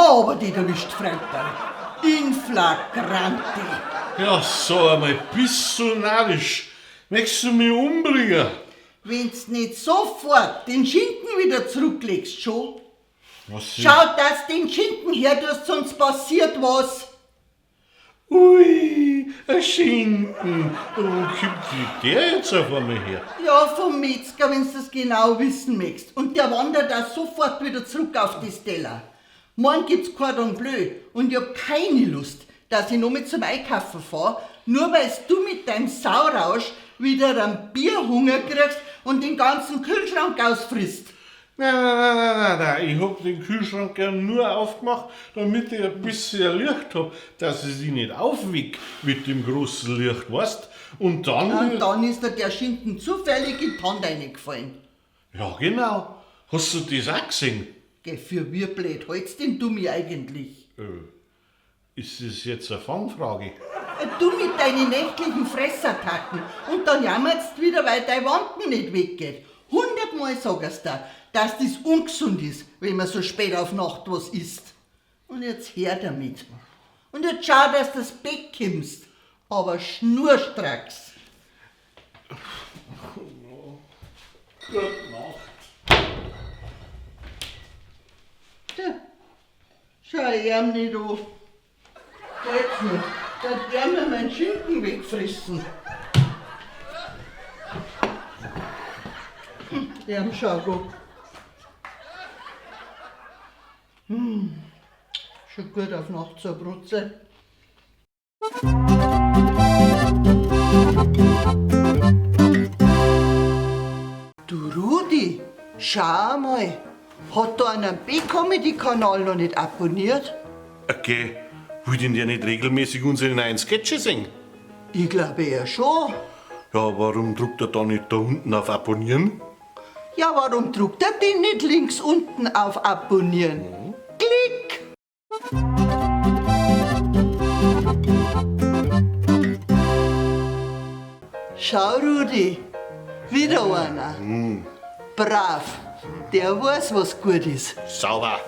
hab ich dich erwischt, Fremder. In flagranti. Ja, sag einmal, bist du narrisch? Möchtest du mich umbringen? Wenn's nicht sofort den Schinken wieder zurücklegst, schon. Was Schau, dass den Schinken her tust, sonst passiert was. Ui, ein Schinken. Wo kommt denn der jetzt auf einmal her? Ja, vom Metzger, wenn's das genau wissen möchtest. Und der wandert auch sofort wieder zurück auf die Stella. Morgen gibt's Cordon Bleu und ich hab keine Lust, dass ich noch mit zum Einkaufen fahr, nur weil's du mit deinem Saurausch wieder einen Bierhunger kriegst und den ganzen Kühlschrank ausfrisst. Nein, nein, nein, nein, nein, nein. Ich hab den Kühlschrank ja nur aufgemacht, damit ich ein bisschen Licht hab, dass ich sie nicht aufwick mit dem großen Licht, weißt? Und dann. Und dann ist dir der Schinken zufällig in die Hand reingefallen. Ja, genau. Hast du das auch gesehen? Geh, für wie blöd hältst denn du mich eigentlich? Ist das jetzt eine Fangfrage? Du mit deinen nächtlichen Fressattacken und dann jammerst wieder, weil dein Wanden nicht weggeht. 100-mal sag ich's dir, dass das ungesund ist, wenn man so spät auf Nacht was isst. Und jetzt her damit. Und jetzt schau, dass du das Bett kommst, aber schnurstracks. Gute Nacht. Tja, schau ich ihm nicht an. Geht's nicht. Dann der mir meinen Schinken wegfressen. Hm, schau gut. Schon gut auf Nacht zur Brutze. Du Rudi, schau mal. Hat da einer B-Comedy-Kanal noch nicht abonniert? Okay, will denn der nicht regelmäßig unsere neuen Sketche sehen? Ich glaube eher schon. Ja, warum druckt er da nicht da unten auf Abonnieren? Ja, warum druckt er denn nicht links unten auf Abonnieren? Klick! Schau, Rudi, wieder einer. Brav, der weiß, was gut ist. Sauber.